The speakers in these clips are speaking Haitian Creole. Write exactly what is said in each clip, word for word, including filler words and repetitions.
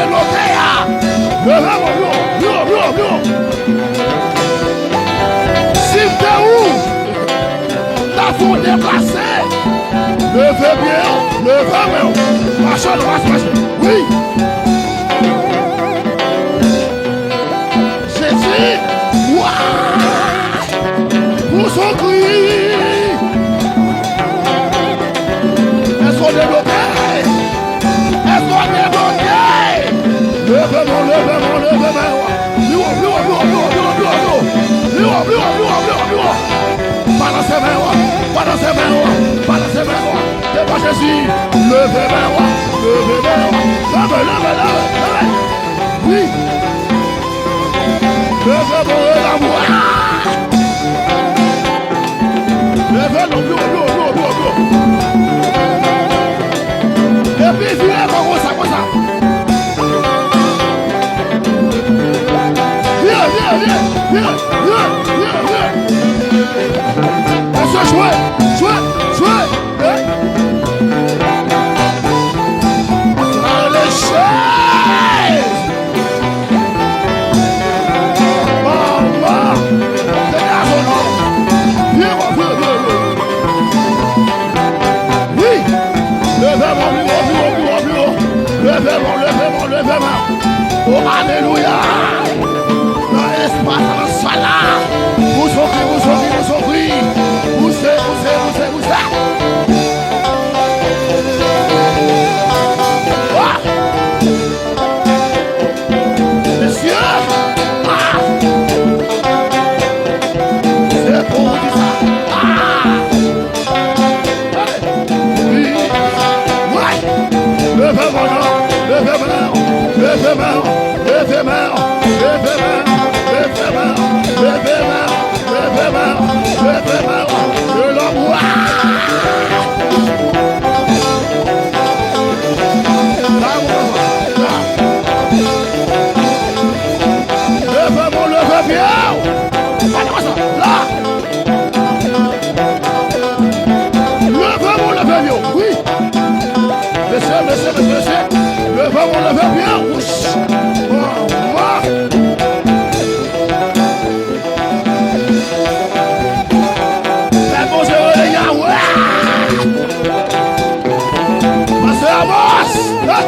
Lotè a. Leve men w, leve men w, leve men w. Si m te ou, m ta fè w deplase. Leve pye w, leve men w. Mache, mache, mache. Wi. Jezi. Wa! Pouse yon kri! Èske w debloke? Èske w debloke? Leve men w, leve men w, leve men w! Pli wo, pli wo, pli wo! Balanse men w, balanse men w, balanse men w! Devan Jezi, leve men w, leve men w! Leve, leve, leve, leve! Wi! Leve men w, leve men w! Leve men w, leve men w! Epi vire kò konsa, konsa. Vire, vire, vire, vire, vire, vire, vire. Mesye, jwe, jwe, jwe. Hey! Alechèz! Mama! Degaje w non! Vire, vire, vire, vire! Wi! Leve men w pi wo, pi wo, pi wo, pi wo! Leve men w, leve men w, leve men w! O, alelouya! Nan espas, nan sal la! Pouse yon kri, pouse yon kri, pouse yon kri! Pouse, pouse, pouse, pouse! Ah! Mesye! Ah! Se pou w di sa! Ah! Wi! Wi! Leve men w non! Leve men w! Leve men w! Leve men w! Leve men w! Leve men w! Leve men w! Leve men w! Leve men w! Leve men w! Lelòm! Wa! Leve men w, leve pye w! Gade konsa, la! Leve men w, leve pye w! Wi! Mesye, mesye, mesye, mesye! Leve men w, leve pye w! Wouch! Manman! Lè Bondye rele Yahweh! Pastè Amos! Eh!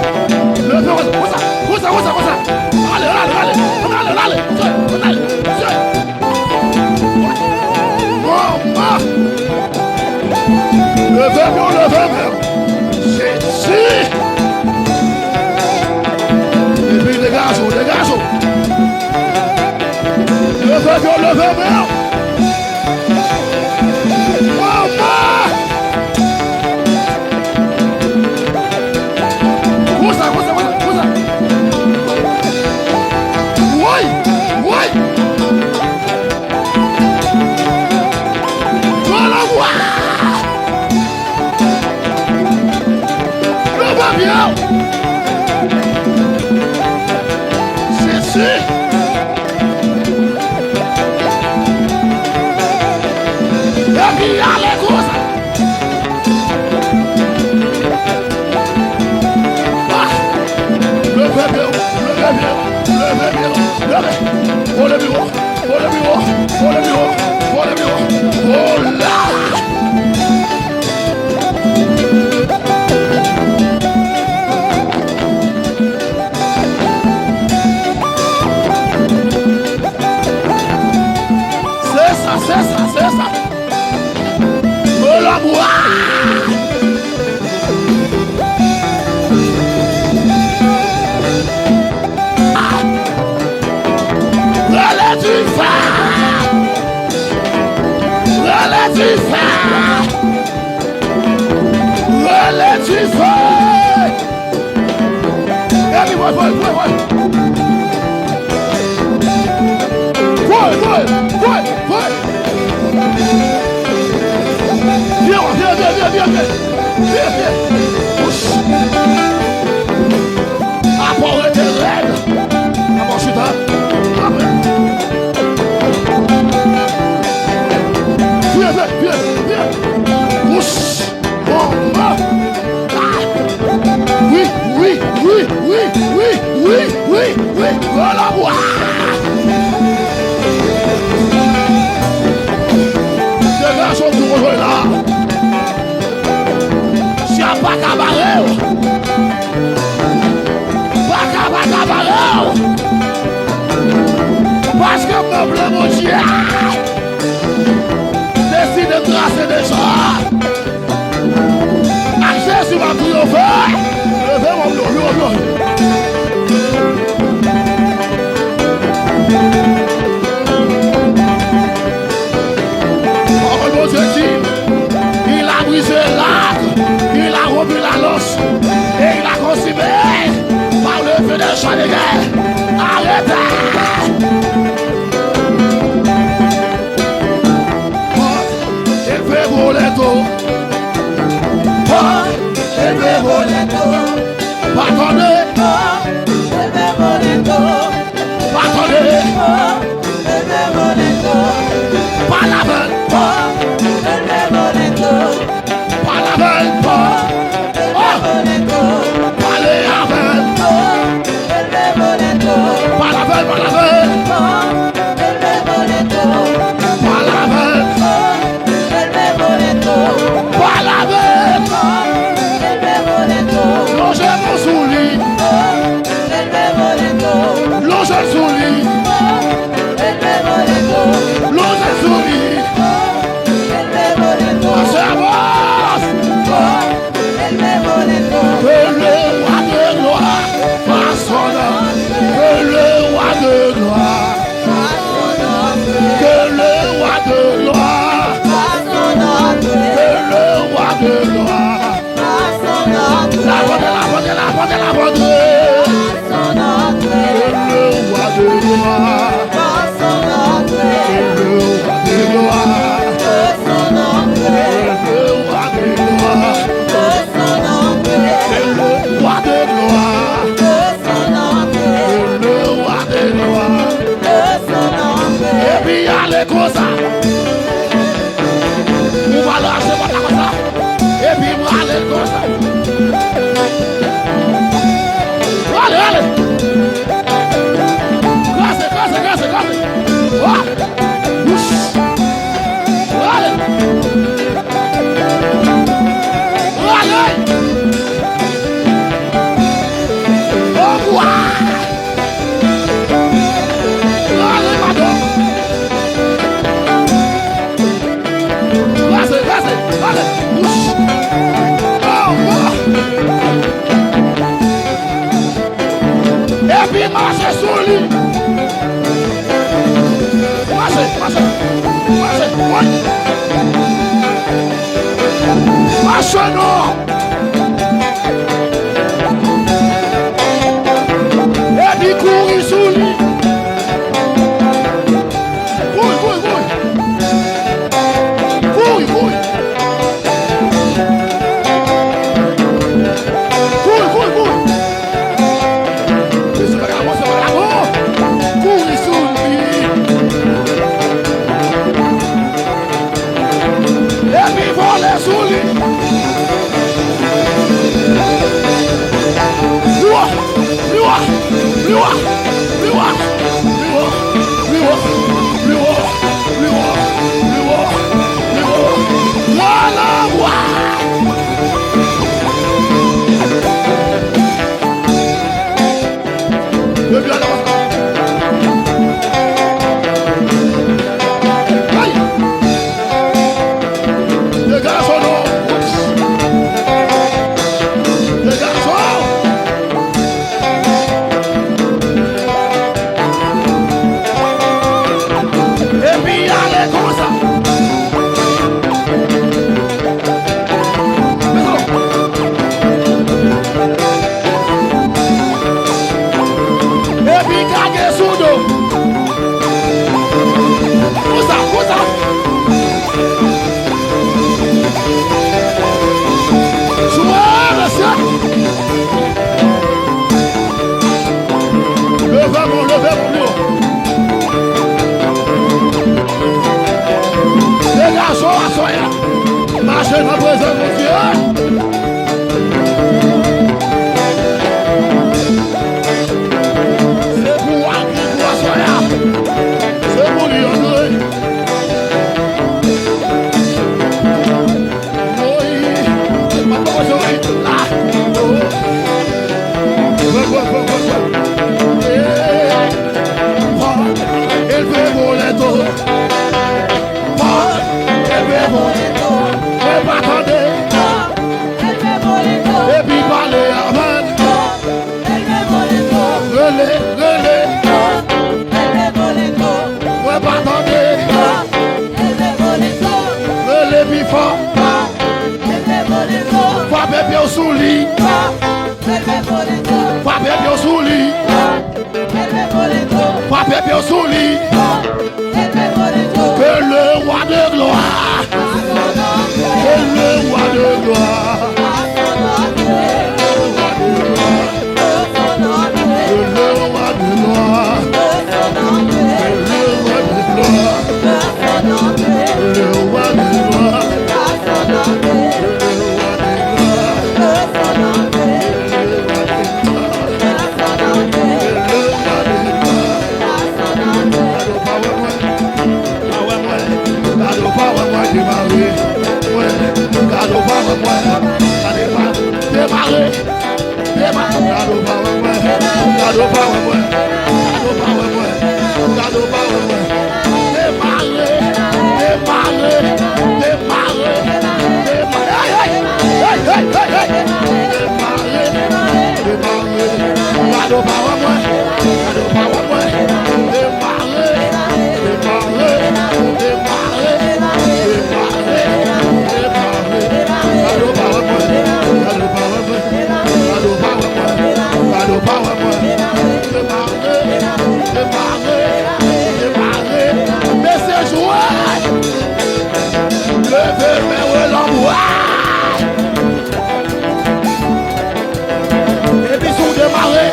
Leve konsa, konsa, konsa, konsa, konsa! Ale, ale, ale! Ann ale, ann ale! Ann ale, ann ale! Manman! Leve men w, leve men w! Jezi! Epi degaje w, degaje w! Leve men w, leve men w! Manman! Konsa, konsa, konsa, konsa! Woy! Woy! Pran lanmou a! Leve pye w! Jezi! Epi ale konsa! Ah! Leve pye w! Leve pye w! Leve pye w! Leve! Ole biwo! Ole biwo! Ole biwo! Ole biwo! Ole! Se sa, se sa, se sa. Mwen lanmou a! Rele dife! Rele dife! Rele dife! Epi voye, voye, voye, voye! Voye, voye, voye, voye! Vye, vye, vye, vye, vye, vye! Vye, vye! Wouch! Apa w rete rèd! Apa w chita! Apa! Vye, vye, vye, vye! Wouch! Manman! Ah! Wi, wi, wi, wi, wi, wi! Pran lanmou a! Degaje w tou, konjwe la. Dyab pa ka bare w. Pa ka, pa ka bare w. Paske pèp Bondye a deside trase deja. Ak Jezi m ap triyonfe. Leve men w, leve men w, leve men w. Pawòl Bondye di, il a brisé l'arc, il a rompu la lance, et il a consumé par le feu de son égard. Arete! Pòt, elve boleto. Pòt, elve boleto. Pa tande. Pòt, elve boleto. Pa tande. Pòt, elve boleto. Pale avè l. Pòt, elve boleto. Pale avè l. Pale avè l. Pale avè l, pale avè l. Pale avè l. Pale avè l. Lonje men w sou li. Lonje l sou li. Lonje l sou li. Pase avans. Que le roi de gloire fasse son œuvre. Que le roi de gloire. Que le roi de gloire. Que le roi de gloire. Lavandre, lavandre, lavandre, lavandre. Que le roi de gloire. Que le roi de gloire. Que le roi de gloire. Que le roi de gloire. Que le roi de gloire. Epi ale konsa. Ou va lage pòt la konsa. Epi prale konsa. Prale, ale. Kraze, kraze, kraze, kraze. Wa! Wouch! Prale. Prale. Obwa! Prale, madanm. Kraze, kraze, ale, wouch. Oh, oh. Epi mache sou li. Mache, mache, mache, woy. Mache non. Epi kouri sou li. Kouri, kouri, kouri. Kouri, kouri. Kouri, kouri, kouri. Mesye, pa ka bon, se pa ka bon. Kouri sou li. Epi vole sou li. Li wa, li wa, li wa, li wa, li wa, li wa, li wa, li wa, li wa, li wa, li wa, li wa, li wa. Depi ale konsa. Ay! Degaje w non! Oups! Degaje w! Epi ale konsa. Epi kage sou do. Konsa, konsa. Jwe, mesye. Leve men w, leve men w, yo. Degaje w aswè a. Mache nan prezans Bondye. Se pou Elve volento. Elve volento. Mwen pa tande. Epi pale avè l. Rele, rele. Mwen pa tande. Rele pi fò. Frape pye w sou li. Frape pye w sou li. Frape pye w sou li. Que le roi de gloire. Que le roi de gloire. Que le roi de gloire. Que le roi de gloire. Le roi de gloire. Gade w pa wè mwen, gade w pa wè mwen demare. Mwen, gade w pa wè mwen, gade pa, demare. Dema-, gade w pa wè mwen. Gade w pa wè mwen. Gade w pa wè mwen. Gade w pa wè mwen. Demare. Demare. Demare. Demare. Hey, hey. Hey, hey, hey, hey. Demare. Demare. Gade w pa wè mwen. Gade w pa wè mwen. Demare. Demare. Demare. Demare. Demare. Gade w pa wè mwen. Gade w pa wè mwen. Gade w pa wè mwen. Gade w pa wè mwen. Demare, demare, demare. Mesye jwe. Leve men w anlè. Epi si w demare.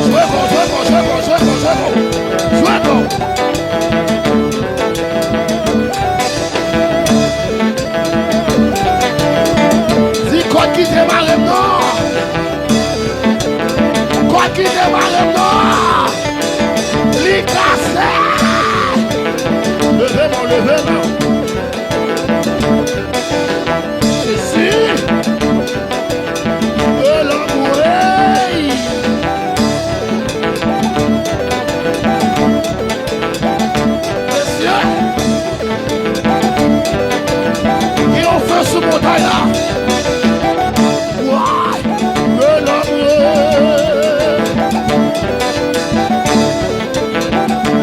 Jwe fò, jwe fò, jwe fò, jwe fò, jwe fò. Jwe fò. Di kòd ki te mare m nan. Kòd ki te mare m nan. Li kase. Leve men w, leve men w. Jezi. E lanmou, ey. Mesye. Gen yon fen sou montay la. Way!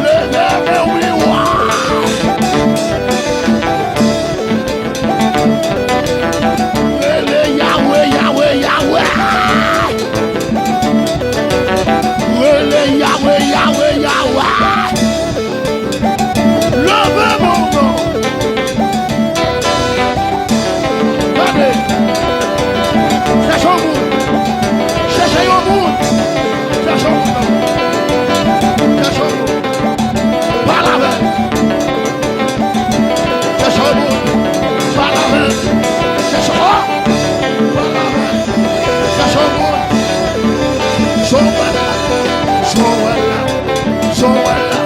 Leve men w, li, way! Rele Yawe, Yawe, Yawe! Rele Yawe, Yawe, Yawe! Leve men w non. Gade. Chèche yon moun. Chèche yon moun. Chèche yon moun non. Chèche yon moun. Pale avè l. Chèche yon moun. Pale avè l. Chèche, oh! Pale avè l. Chèche yon moun. Joel la. Joel la. Joel la.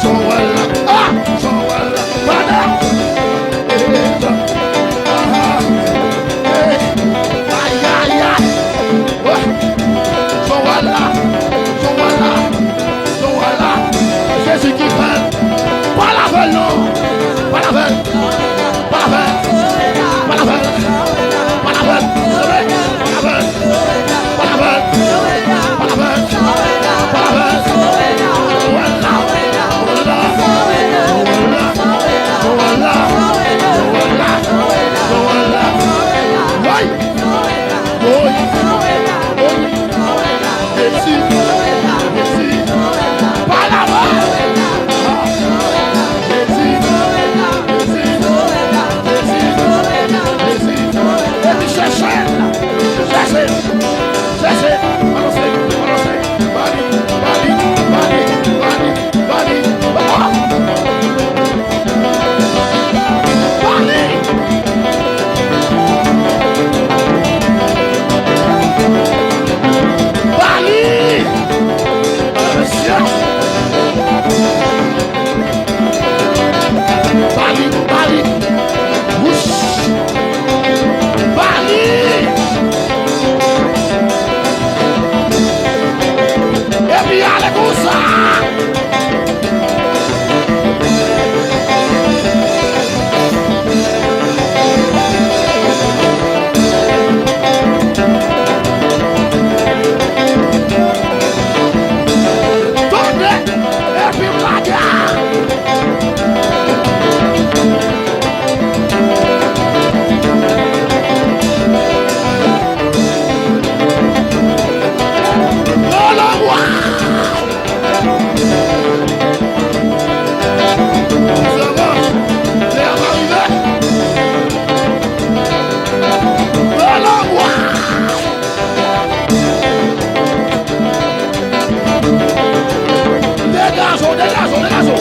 Joel la. Ah! Joel la. Pale. Ah! Hey! Ay, ay, ay! Wè! Joel la! Joel la! Joel la! Jezi ki fè l! Pale avè l non! Pale avè l! Pale avè l! Pale avè l! Pale avè l! Pale avè l! Jezi, Jezi, Jezi, Jezi. Epi chèche l, chèche l, chèche l. Balanse, balanse. Ba li, ba li, ba li, ba li, ba li, ba, oh! Ba li! Ba li! Li ale konsa. Tande, epi m lage. Degaje w, degaje w, degaje w.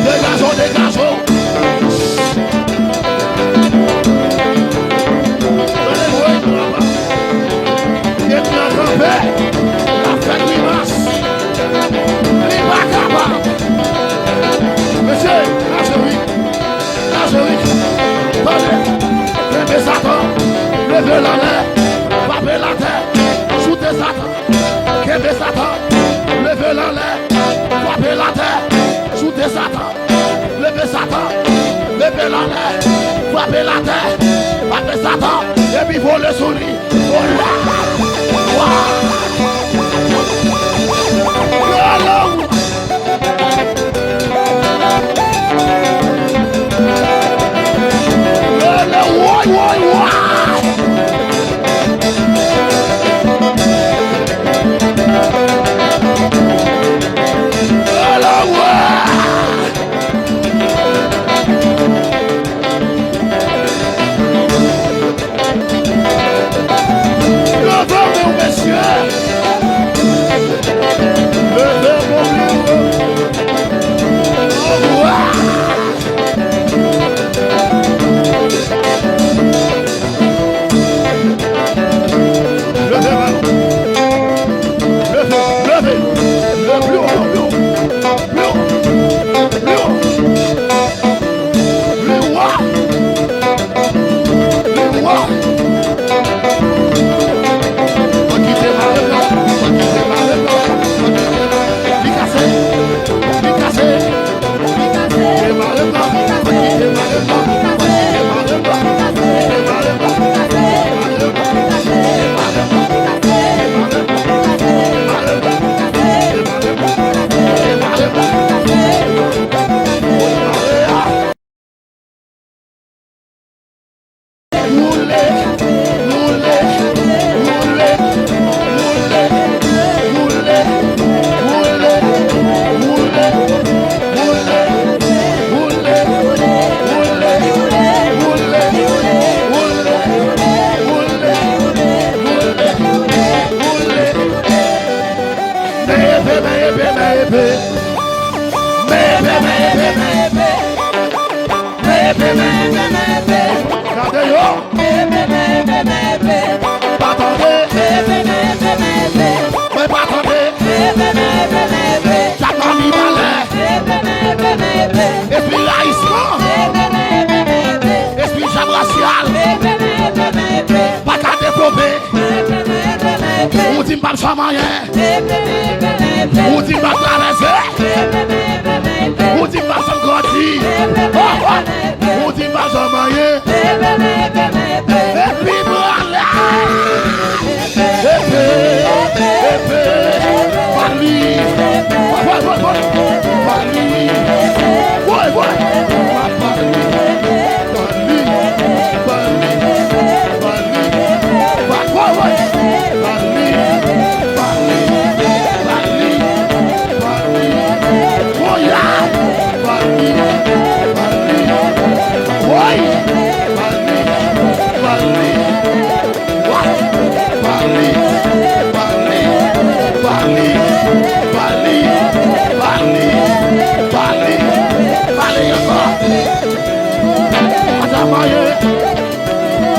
Degaje w, degaje w. Tande, woy, papa. Nèg lan kanpe, l ap fè grimas. Li pa kapab. Mesye, lage wi. Lage wi. Tande. Kenbe Satan. Leve l anlè. Frape l atè. Choute Satan. Kenbe Satan. Leve l anlè. Frape l atè. Choute Satan. Leve Satan, leve l anlè, frape l atè, frape Satan, epi vole sou li. Vole! Wa! Rele w! Rele, woy, woy, woy! Rele, woy! Leve men w, mesye! Leve men w! Leve men w! Leve, leve! Leve pli wo, pli wo, pli wo! Pli wo! Pli wo! Pli wo! Pli wo! Pa kite mare m nan, pa kite mare m nan, pa kite mare m nan. Li kase! Li kase! Li kase! Kite mare m nan, pa kite mare m nan, pa kite mare m nan, pa kite mare m nan. Men epe, men epe, men epe. Men epe, men epe, men epe. Men epe, men epe, men epe. Gade yo. Men epe, men epe, men epe. Pa tande. Men epe, men epe, men epe. Mwen pa tande. Men epe, men epe, men epe. Djab nan mi balè. Men epe, men epe, men epe. Espri rayisman. Men epe, men epe, men epe. Espri djab rasyal. Men epe, men epe, men epe. Pa ka devlope. Men epe, men epe, men epe. Ou di m p ap janm anyen. Ou di m p ap travèse. Ou di m p ap janm grandi. Oh, oh. Ou di m p ap janm anyen. Epi m ale. Epe, epe, bali. Woy, woy, woy. Bali. Bali. Bali. Bali ankò. Atamaye.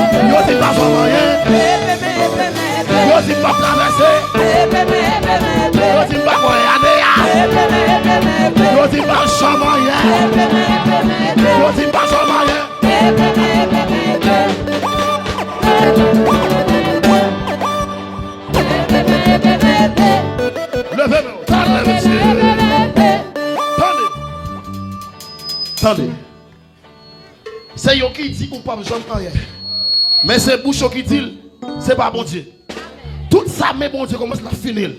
Yo di m pa janm anyen. Yo di m p ap travèse. Yo di m pa konn ane a. Yo di m pa janm anyen. Yo di m pa janm anyen. Leve men w. Tande, mesye. Tande. Tande. Se yo ki di ou p ap janm anyen. Men se bouch yo ki di l, se pa Bondye. Tout sa men Bondye kòmanse l ap fini l.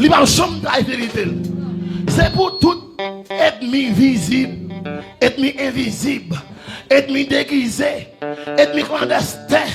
Li p ap janm trayi verite l. Se pou tout ènmi vizib, ènmi envizib, ènmi degize, ènmi klandèsten,